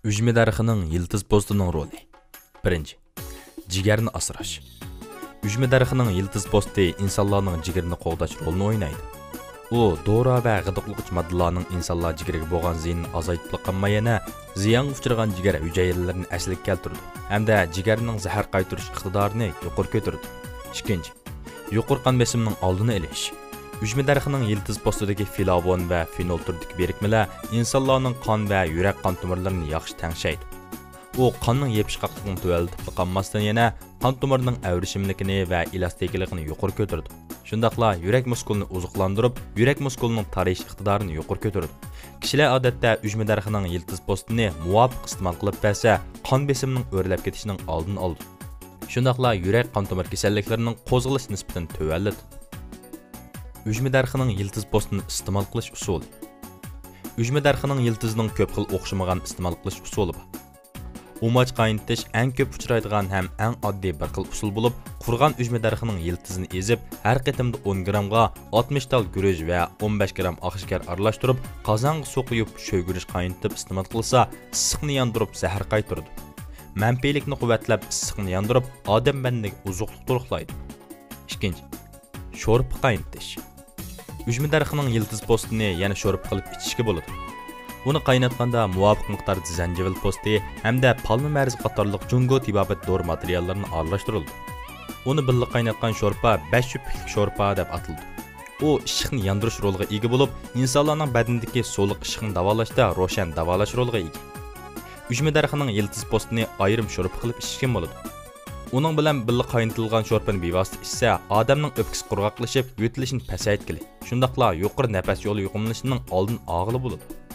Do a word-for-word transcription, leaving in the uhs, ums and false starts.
ئۈجمە دەرىخىنىڭ يىلتىز پوستىنىڭ رولى. بىرىنچى، جىگەرنى ئاسراش. ئۈجمە دەرىخىنىڭ يىلتىز پوستى ئىنسانلارنىڭ جىگىرىنى قوغداش رولىنى ئوينايدۇ. ئۇ دورا ۋە غىدىقلىغۇچ ماددىلارنىڭ ئىنسانلار جىگىرىگە بولغان زىيىنىنى ئازايتىپلا قالماي، يەنە زىيانغا ئۇچرىغان جىگەر ھۈجەيرىلىرىنى ئەسلىگە كەلتۈرىدۇ ھەمدە جىگەرنىڭ زەھەر قايتۇرۇش ئىقتىدارىنى يۇقىرى كۆتۈرىدۇ. ئىككىنچى، يۇقىرى قان بېسىمىنىڭ ئالدىنى ئېلىش. ئۈجمە دەرىخىنىڭ يىلتىز پوستىدىكى فلاۋون ۋە فېنول تۈرىدىكى بىرىكمىلەر ئىنسانلارنىڭ قان ۋە يۈرەك قان تومۇرلىرىنى ياخشى تەڭشەيدۇ. ئۇ قاننىڭ يېپىشقاقلىقىنى تۆۋەنلىتىپلا قالماستىن، يەنە قان تومۇرىنىڭ ئەۋرىشىملىكىنى ۋە ئېلاستىكىلىقىنى يۇقىرى كۆتۈرىدۇ. شۇنداقلا يۈرەك مۇسكۇلىنى ئوزۇقلاندۇرۇپ، يۈرەك مۇسكۇلىنىڭ تارىيىش ئىقتىدارىنى يۇقىرى كۆتۈرىدۇ. كىشىلەر ئادەتتە ئۈجمە دەرىخىنىڭ يىلتىز پوستىنى مۇۋاپىق ئىستېمال قىلىپ بەرسە، قان بېسىمىنىڭ ئۆرلەپ كېتىشىنىڭ ئالدىنى ئالىدۇ. شۇنداقلا يۈرەك قان تومۇر كېسەللىكلىرىنىڭ قوزغىلىش نىسبىتىنى تۆۋەنلىتىدۇ. ئۈجمە دەرىخىنىڭ يىلتىز پوستىنى ئىستېمال قىلىش ئۇسۇلى. ئۈجمە دەرىخىنىڭ يىلتىزىنىڭ كۆپ خىل ئوخشىمىغان ئىستېمال قىلىش ئۇسۇلى بار. ئۇماچ قاينىتىش ئەڭ كۆپ ئۇچرايدىغان ھەم ئەڭ ئاددىي بىر خىل ئۇسۇل بولۇپ، قۇرۇغان ئۈجمە دەرىخىنىڭ يىلتىزىنى ئېزىپ، ھەر قېتىمدا ئون گرامغا ئاتمىش تال گۈرۈچ ۋە ئون بەش گرام ئاق شېكەر ئارىلاشتۇرۇپ، قازانغا سۇ قۇيۇپ، شۆگىرىش قاينىتىپ ئىستېمال قىلسا، ئىسسىقنى ياندۇرۇپ زەھەر قايتۇرىدۇ. مەنپىيلىكنى قۇۋۋەتلەپ، ئىسسىقنى ياندۇرۇپ، ئادەم بەدىنىگە ئوزۇقلۇق تولۇقلايدۇ. ئىككىنچى، شورپا قاينىتىش. ئۈجمە دەرىخىنىڭ يىلتىز پوستىنى يەنە شورپا قىلىپ ئىچىشكە بولىدۇ. ئۇنى قايناتقاندا مۇۋاپىق مىقداردا زەنجىۋىل پوستى ھەمدە پالما مەرزى قاتارلىق جۇڭگو تېبابەت دورا ماتېرىياللىرىنى ئارىلاشتۇرۇلىدۇ. ئۇنى بىللە قايناتقان شورپا بەش يۈپۈكلۈك شورپا دەپ ئاتىلىدۇ. ئۇ ئىششىقنى ياندۇرۇش رولىغا ئىگە بولۇپ، ئىنسانلارنىڭ بەدىنىدىكى سۇلۇق ئىششىقنى داۋالاشتا روشەن داۋالاش رولىغا ئىگە. ئۈجمە دەرىخىنىڭ يىلتىز پوستىنى ئايرىم شورپا قىلىپ ئىچىشكىمۇ بولىدۇ. ئۇنىڭ بىلەن بىللە قاينىتىلغان شورپىنى بىۋاسىتە ئىچسە، ئادەمنىڭ ئۆپكىسى قۇرغاقلىشىپ، يۆتىلىشنى پەسەيتكىلى، شۇنداقلا يۇقىرى نەپەس يولى يۇقۇملىنىشىنىڭ ئالدىنى ئالغىلى بولىدۇ.